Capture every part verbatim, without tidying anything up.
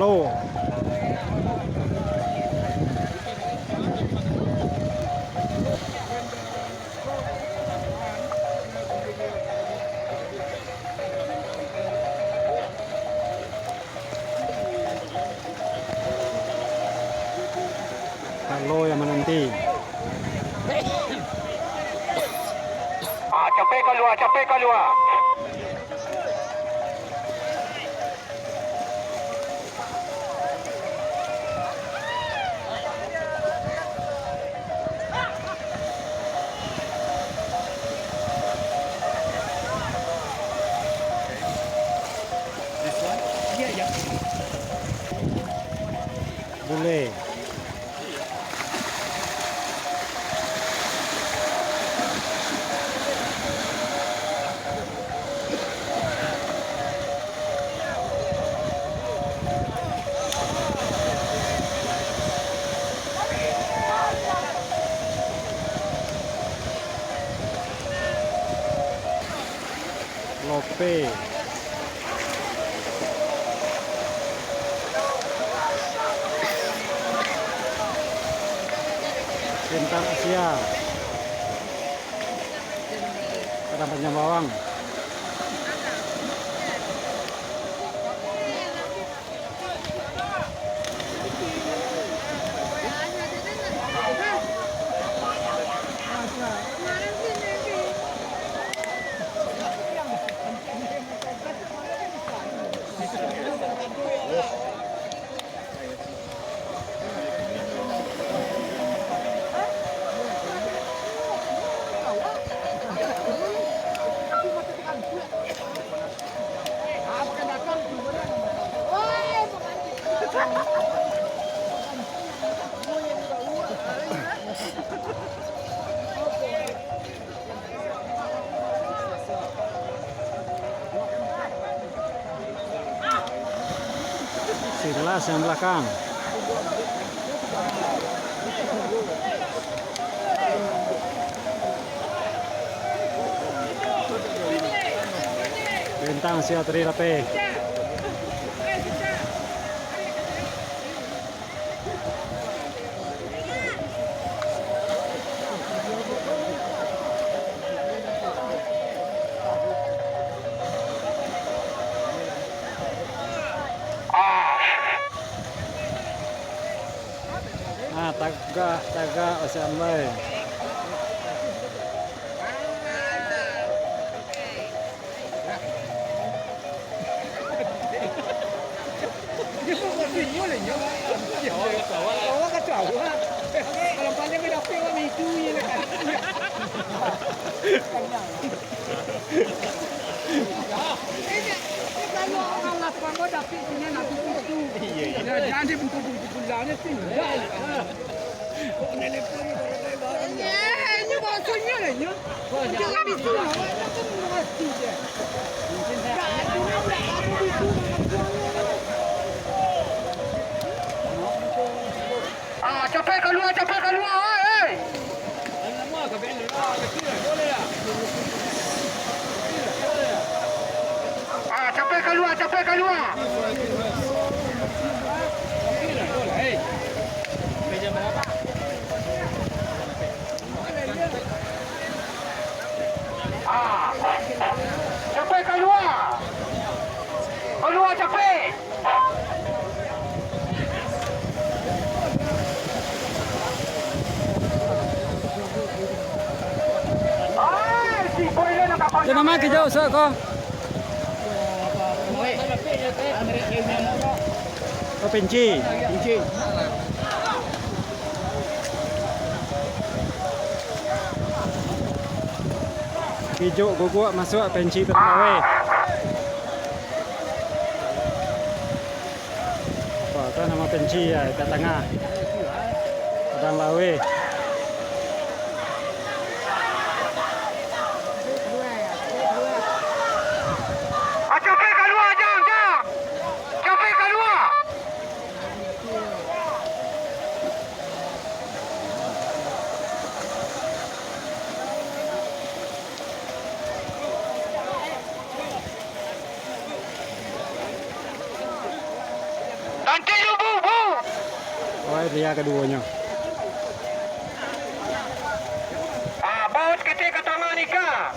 Lo. Kalau yang menanti. Ah, capek kalua, capek kalua. Bule. Lope. Bintang Asia. Padang Panjang Bawang. Silas yang belakang. Bintang Siatri Lapeh. Ah, tagak, tagak, Ose Ambai. Iyo, iyo. Jan dibungkus-bungkus pulang, tingga. Eh, inyo bahasonyo lah, inyo. Jangan di sini, awak jangan mengerti je. Ah, capek kalua, capek kalua, oi, oi. Ah, capek kalua, capek kalua. Ah, capek kalua. Kalua capek. Ai, si boy le nak apa? Dah nama kijau usah ko. Oh, penci. Penci. Ijuk guguak masuak penci Padang Laweh. Apa tu nama penci ya, kat tangah. Padang Laweh. Ah, capek kalua, jang, jang. Capek kalua. Anti lu, bu, bu. Wah, dia keduanya. Ah, bawa seketek ke tengah ni, Kak.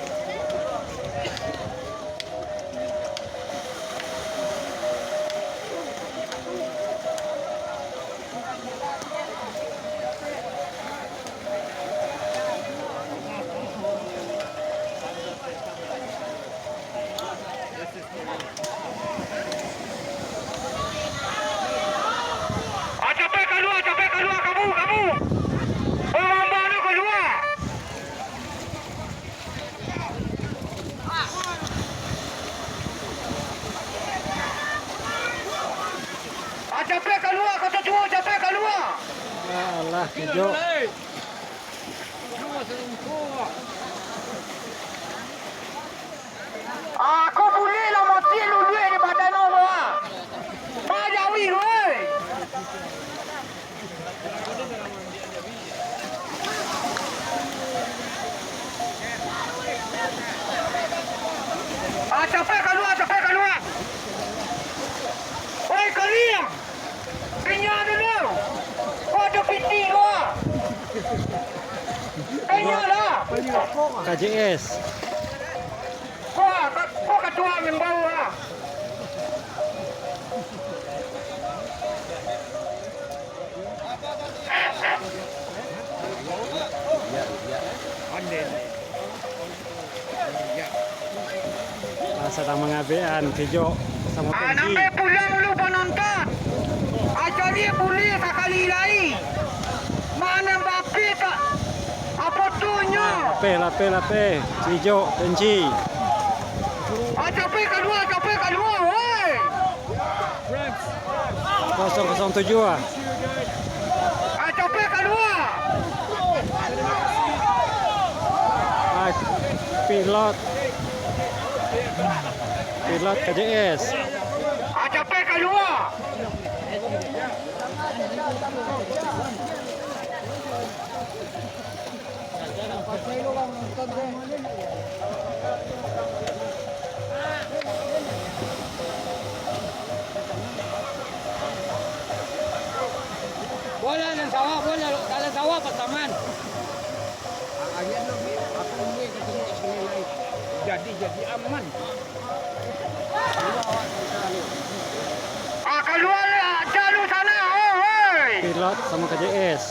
Ah, capek kalua, capek kalua, kamu, kamu. Bawa mamba tu kalua. Ah, capek kalua, kato tuo, capek kalua. Alah, kejok. Aku buliah lah mati luluih di badan Allah. Bajawi, woi. Ah, capek kalua, capek kalua. Oi, kalian. Pinyo dulu. Kau ada piti kau. Pinyo lah. K J S. Kau, kau ketua membawa. Lah sadang mangabekan kejok samo Pengki. Nambah pulang lu panonton. Ajaran buliah sakali lai. Mana Mbappe tak? Apo tu nyo? Lapeh, lapeh, lapeh. Kejok, Pengki. Ah, capek kalua, capek kalua, woi. Kosong kosong tujuh ah. Ah, capek kalua. Ah, pilot. Pilot K J S. Ah, capek kalua. Bola dalam sawah, bola dalam sawah, Pak Saman. Jadi, jadi aman. Ah, kalua lah, jalur sana, oh, hoi. Pilot samo K J S.